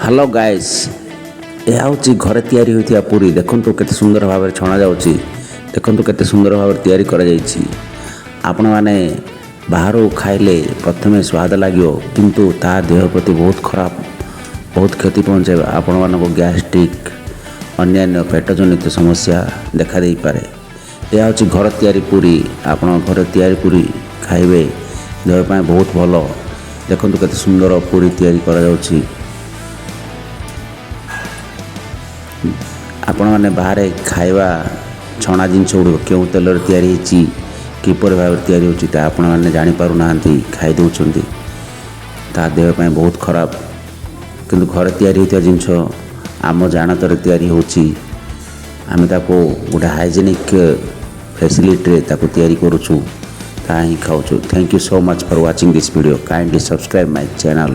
Hello guys, ଏହା ହେଉଛି ଘରେ ତିଆରି ହୋଇଥିବା ପୁରୀ। ଦେଖନ୍ତୁ, କେତେ ସୁନ୍ଦର ଭାବରେ ଛଣାଯାଉଛି। ଦେଖନ୍ତୁ, କେତେ ସୁନ୍ଦର ଭାବରେ ତିଆରି କରାଯାଇଛି। ଆପଣମାନେ ବାହାରୁ ଖାଇଲେ ପ୍ରଥମେ ସ୍ୱାଦ ଲାଗିବ, କିନ୍ତୁ ତାହା ଦେହ ପ୍ରତି ବହୁତ ଖରାପ, ବହୁତ କ୍ଷତି ପହଞ୍ଚାଇବ। ଆପଣମାନଙ୍କୁ ଗ୍ୟାଷ୍ଟ୍ରିକ୍, ଅନ୍ୟାନ୍ୟ ପେଟଜନିତ ସମସ୍ୟା ଦେଖାଦେଇପାରେ। ଏହା ହେଉଛି ଘର ତିଆରି ପୁରୀ। ଆପଣ ଘରେ ତିଆରି ପୁରୀ ଖାଇବେ, ଦେହ ପାଇଁ ବହୁତ ଭଲ। ଦେଖନ୍ତୁ, କେତେ ସୁନ୍ଦର ପୁରୀ ତିଆରି କରାଯାଉଛି। ଆପଣମାନେ ବାହାରେ ଖାଇବା ଛଣା ଜିନିଷ ଗୁଡ଼ିକ କେଉଁ ତେଲରେ ତିଆରି ହେଇଛି, କିପରି ଭାବରେ ତିଆରି ହେଉଛି, ତାହା ଆପଣମାନେ ଜାଣିପାରୁନାହାନ୍ତି, ଖାଇ ଦେଉଛନ୍ତି। ତାହା ଦେହ ପାଇଁ ବହୁତ ଖରାପ। କିନ୍ତୁ ଘରେ ତିଆରି ହୋଇଥିବା ଜିନିଷ ଆମ ଜାଣତରେ ତିଆରି ହେଉଛି। ଆମେ ତାକୁ ଗୋଟେ ହାଇଜେନିକ୍ ଫେସିଲିଟିରେ ତାକୁ ତିଆରି କରୁଛୁ, ତାହା ହିଁ ଖାଉଛୁ। Thank you so much for watching this video. Kindly subscribe my channel.